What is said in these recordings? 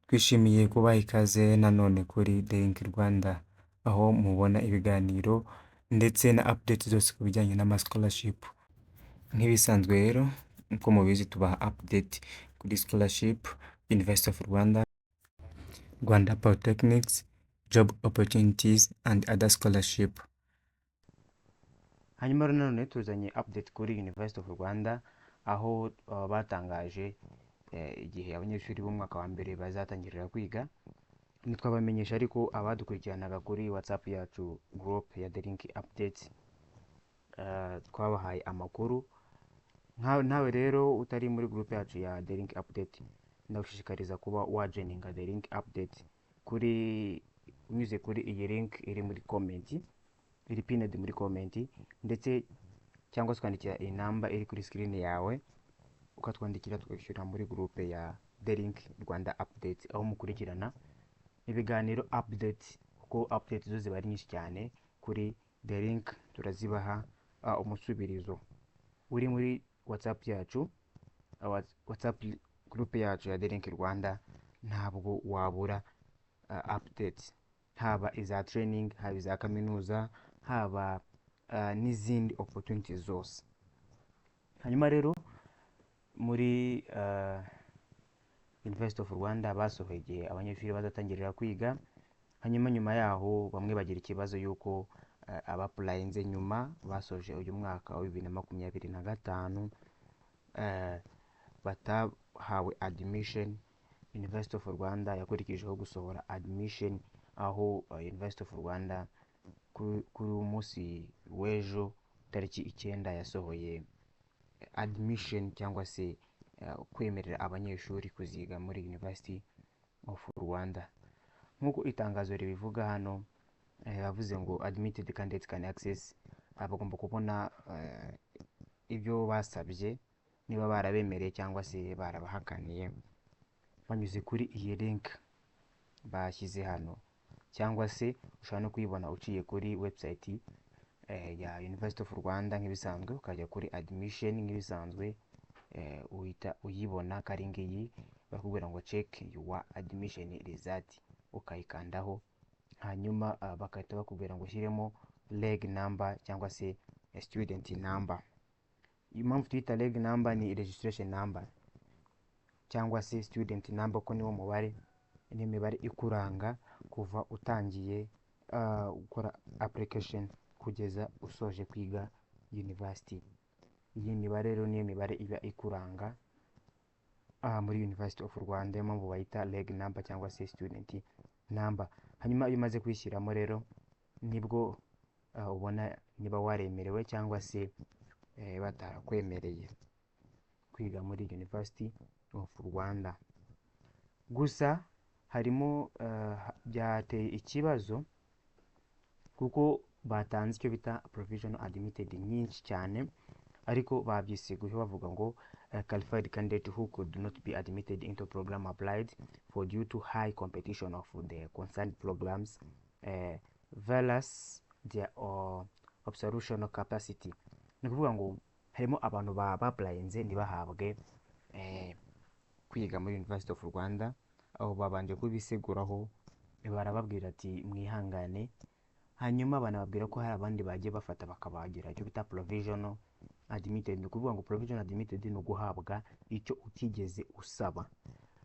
Twishimiye kubaha ikaze nanone kuri The Link Rwanda, aho mubona ibiganiro ndetse na update zose ku bijyanye n'ama scholarship. Nk'ibisanzwe rero, nk'uko mubizi, tubaha update kuri scholarship, University of Rwanda, Rwanda Polytechnics, job opportunities and other scholarship. Hanyuma rero nanone tuzanye update kuri University of Rwanda, aho batangaje igihe abanyeshuri b'umwaka wa mbere bazatangirira kwiga. Ntitwabamenyesha, ariko abadukurikiranaga kuri WhatsApp yacu, group ya The Link Update, twabahaye amakuru. Nawe rero utari muri group yacu ya The Link Update, ndagushishikariza kuba wajoininga The Link Update kuri unyuze kuri iyi link iri muri comment, iri pinned muri comment, ndetse cyangwa se ukandikira iyi namba iri kuri screen yawe, ukatwandikira tugashyira muri group ya The Link Rwanda Update, aho mukurikirana ibiganiro, update, kuko update zo ziba ari nyinshi cyane kuri The Link, turazibaha umusubirizo. Uri muri WhatsApp yacu, WhatsApp group yacu ya The Link Rwanda, ntabwo wabura updates, haba iza training, haba iza kaminuza, haba n'izindi opportunities zose. Hanyuma rero muri University of Rwanda basohoye igihe abanyeshuri bazatangirira kwiga. Hanyuma nyuma yaho bamwe bagira ikibazo y'uko abaapplyinze nyuma basoje uyu mwaka wa 2025 batahawe admission. University of Rwanda yakurikijeho gusohora admission, aho University of Rwanda kuri uyu munsi w'ejo tariki 9 yasohoye admission, cyangwa se kwemerera abanyeshuri kuziga muri University of Rwanda. Nk'uko itangazo ribivuga hano, bavuze ngo admitted candidates can access, bagomba kubona ibyo basabye, niba barabemereye cyangwa se barabahakaniye, banyuze kuri iyi link bashyize hano, cyangwa se ushobora no kuyibona uciye kuri website ya University of Rwanda nk'ibisanzwe, ukajya kuri admission nk'ibisanzwe, uhita uyibona ko ari ngiyi. Bakubwira ngo "Check your admission result", ukayikandaho, hanyuma bagahita bakubwira ngo ushyiremo reg number cyangwa se student number. Impamvu tuyita reg number ni registration number cyangwa se student number, ko niwo mubare, ni imibare ikuranga kuva utangiye gukora application kugeza usoje kwiga university. Iyi mibare rero niyo mibare iba ikuranga muri University of Rwanda, niyo mpamvu bayita reg number cyangwa se student number. Hanyuma iyo umaze kuyishyiramo rero, nibwo ubona niba waremerewe cyangwa se batarakwemereye kwiga muri University of Rwanda. Gusa harimo byateye ikibazo, kuko batanze icyo bita provisional admitted nyinshi cyane, ariko babyisiguyeho bavuga ngo qualified candidate who could not be admitted into program applied for due to high competition of the concerned programs versus their absorption capacity. Ni ukuvuga ngo harimo abantu baapplyinze ntibahabwe kwiga muri University of Rwanda. Aho babanje kubiseguraho, barababwira ati mwihangane. Hanyuma banababwira ko hari abandi bagiye bafata bakabagira icyo bita provisional admitted. Ni ukuvuga ngo provisional admitted ni uguhabwa icyo utigeze usaba.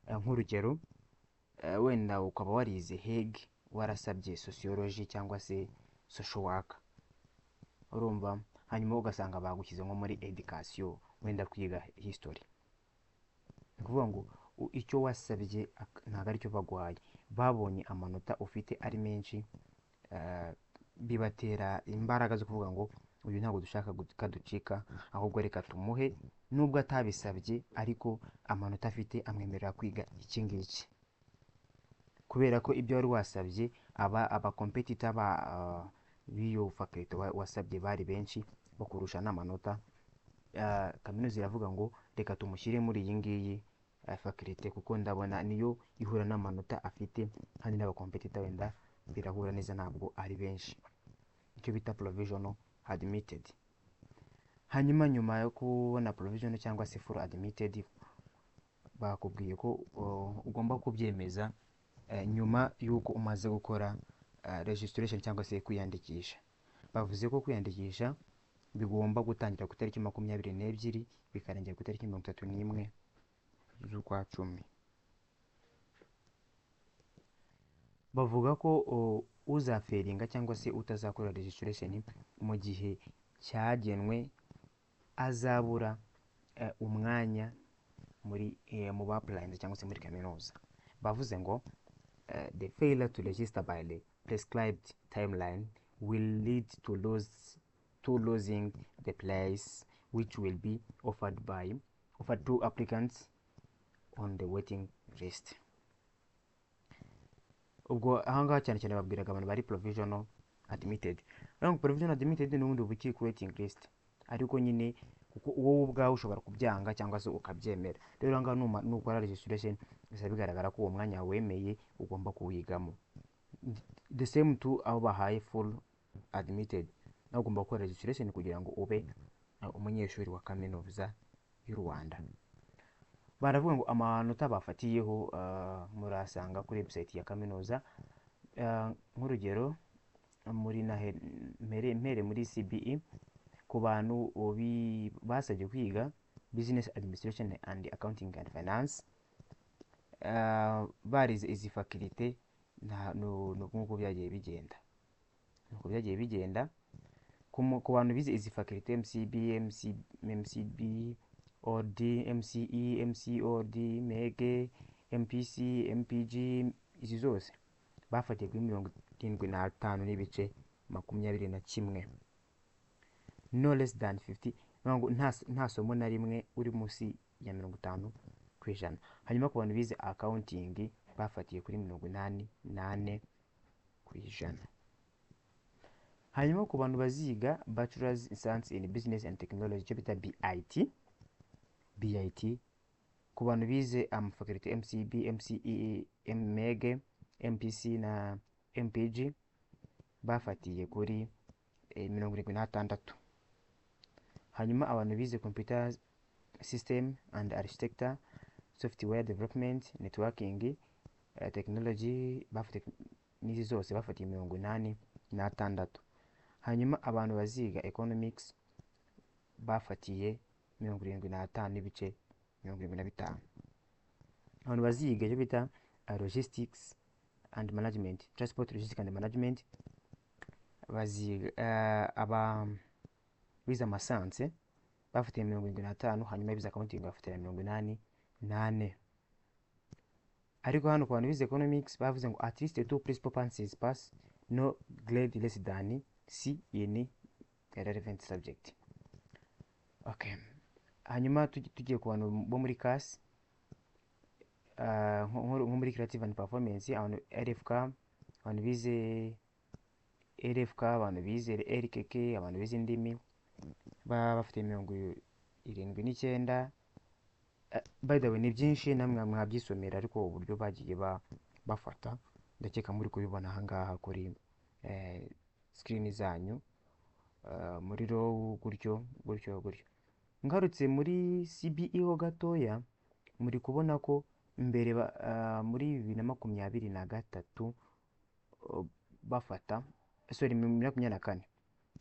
Nk'urugero, wenda ukaba warize HEG, warasabye sociology cyangwa se social work, urumva, hanyuma ugasanga bagushyize nko muri education, wenda kwiga history. Ni ukuvuga ngo icyo wasabye ntabwo aricyo baguhaye. Babonye amanota ufite ari menshi, bibatera imbaraga zo kuvuga ngo uyu ntabwo dushaka ko aducika, ahubwo reka tumuhe nubwo atabisabye, ariko amanota afite amwemerera kwiga iki ngiki, kubera ko ibyo wari wasabye aba competitor ba b'iyo faculty wasabye bari benshi bakurusha n'amanota. Kaminuza iravuga ngo reka tumushyire muri iyi ngiyi faculty, kuko ndabona niyo ihura n'amanota afite, kandi n'aba competitor wenda birahura neza, ntabwo ari benshi. Icyo bita provisional admitted. Hanyuma nyuma yo kubona provisional cyangwa se full admitted, Bakubwiye ko ugomba kubyemeza nyuma y'uko umaze gukora registration cyangwa se kwiyandikisha. Bavuze ko kwiyandikisha bigomba gutangira ku itariki 22, bikarangira ku itariki 31 z'ukwa cumi. Bavuga ko uzafailinga cyangwa se utazakora registration mu gihe cyagenwe azabura umwanya muri mu ba applyinze cyangwa se muri kaminuza. Bavuze ngo the failure to register by the prescribed timeline will lead to losing the place which will be offered to applicants on the waiting list. Ubwo ahangaha cyane cyane babwiraga abantu bari provisional admitted. Urabona ngo provisional admitted n'ubundi uba ukiri ku waiting list, ariko nyine kuko wowe ubwawe ushobora kubyanga cyangwa se ukabyemera. Rero ahangaha nukora registration bizaba bigaragara ko uwo mwanya wemeye ugomba kuwigamo. The same to abo bahaye full admitted, nawe ugomba gukora registration kugira ngo ube umunyeshuri wa Kaminuza y'u Rwanda. Baravuga ngo amanota bafatiyeho murasanga kuri website ya kaminuza. Nk'urugero muri nahe, mpere muri CBE, ku bantu basabye kwiga Business Administration and Accounting and Finance, barize izi faculté, nuko byagiye bigenda. Nuko byagiye bigenda ku bantu bize izi faculté: MCB, MC, MCB, OD, MCE, MCOD, MEG, MPC, MPG, izi zose bafatiye kuri 75.21, no less than 50, ngo nta somo na rimwe uri munsi ya 50%. Hanyuma ku bantu bize accounting bafatiye kuri 84%. Hanyuma ku bantu baziga Bachelors in Science in Business and Technology, icyo bita BIT, BIT, ku bantu bize amafakulite MCB, MCE, MEG, MPC na MPG bafatiye kuri 76. Hanyuma abantu bize Computer System and Architecture, Software Development, Networking Technology, bafatiye n'izi zose bafatiye 86. Hanyuma abantu baziga Economics bafatiye 75.75. Abantu baziga icyo bita Logistics and Management, Transport Logistics and Management, baziga aba bize amascience bafatiye 75. Hanyuma bize accounting bafatira 84. Ariko hano ku bantu bize economics bavuze ngo at least two principal passes, pass, no grade less than C in relevant subject. Okay, hanyuma tugiye ku bantu bo muri CAS, nko muri creative and performance, abantu RFK, abantu bize RFK, abantu bize RKK, abantu bize indimi baba bafite 79. By the way, ni byinshi namwe mwabyisomera, ariko uburyo bagiye bafata ndakeka muri kubibona ahangaha kuri screen zanyu, muri row gutyo gutyo gutyo. Ngarutse muri CBE ho gatoya, muri kubona ko mbere muri 2023 bafata, sorry, 2024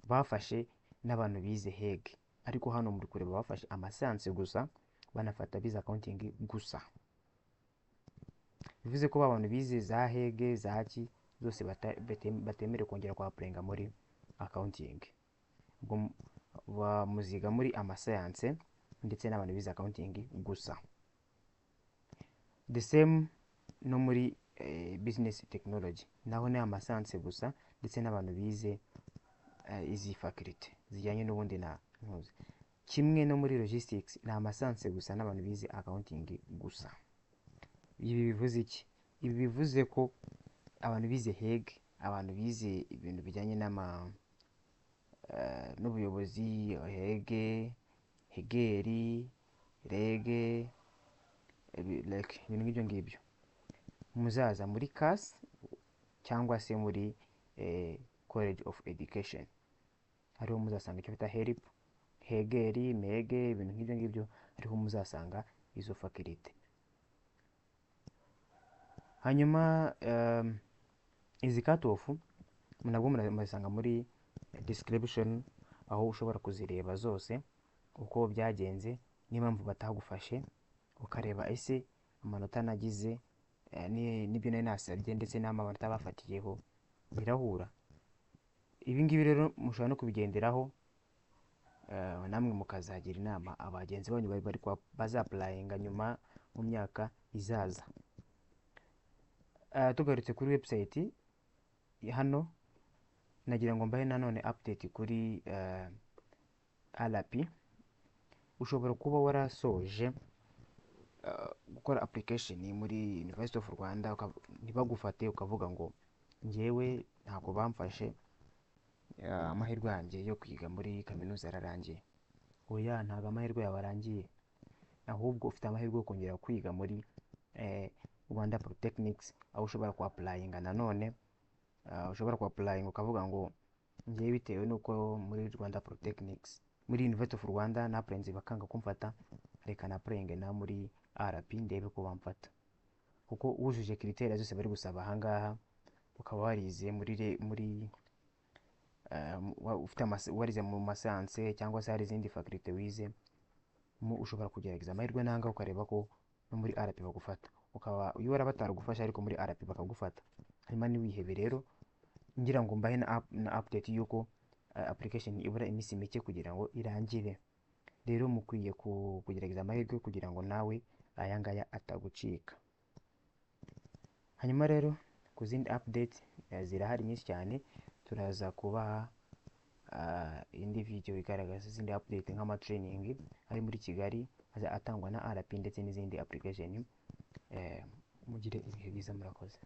bafashe n'abantu bize HEG, ariko hano muri kureba bafashe amascience gusa, banafata bize accounting gusa. Bivuze ko ba bantu bize za HEG za ki zose batemerewe kongera kuapplyinga muri accounting. Ubwo muziga muri amascience ndetse n'abantu bize accounting gusa. The same no muri business technology, naho ni amascience gusa ndetse n'abantu bize izi faculty zijyanye n'ubundi na ntuzi. Kimwe no muri logistics, ni amascience gusa n'abantu bize accounting gusa. Ibi bivuze iki? Ibi bivuze ko abantu bize HEG, abantu bize ibintu bijyanye n'ama n'ubuyobozi, HEG, HEGER, REG, like ibintu nk'ibyo ngibyo, muzaza muri CAS cyangwa se muri College of Education, hariho muzasanga icyo bita HELP, HEGER, MEG, ibintu nk'ibyo ngibyo, ariho muzasanga izo faculté. Hanyuma izi cut off nabwo murazisanga muri description, aho ushobora kuzireba zose uko byagenze n'impamvu batagufashe, ukareba ese amanota nagize n'ibyo nari nasabye ndetse n'amanota bafatiyeho birahura. Ibi ngibi rero mushobora no kubigenderaho, namwe mukazagira inama abagenzi banyu bari baza-applyinga nyuma mu myaka izaza. Tugarutse kuri website hano, nagira ngo mbahe nanone update kuri RP. Ushobora kuba warasoje gukora application muri University of Rwanda ntibagufate, ukavuga ngo njyewe ntabwo bamfashe, amahirwe yanjye yo kwiga muri kaminuza yararangiye. Oya, ntabwo amahirwe yawe arangiye, ahubwo ufite amahirwe yo kongera kwiga muri Rwanda Polytechnics, aho ushobora ku-applyinga nanone. Ushobora ku-applyinga ukavuga ngo njyewe bitewe n'uko muri Rwanda Polytechnics, muri University of Rwanda na-applyinze bakanga kumfata, reka na-applyinge na muri RP ndebe ko bamfata. Kuko wujuje criteria zose bari gusaba ahangaha, ukaba warize muri ufite warize mu ma science cyangwa se hari izindi faculté wize, ushobora kugerageza amahirwe nanga ukareba ko no muri RP bagufata. Ukaba iyo wara bataragufasha ariko muri RP bakagufata. Hanyuma ntiwihebe rero, ngira ngo mbahe na update y'uko application ibura iminsi mike kugira ngo irangire. Rero mukwiye kugerageza amahirwe kugira ngo nawe aya ngaya atagucika. Hanyuma rero ku zindi update, zirahari nyinshi cyane, turaza kubaha indi video igaragaza izindi update nk'ama training ari muri Kigali atangwa na RP ndetse n'izindi application. Mugire ibihe byiza, murakoze.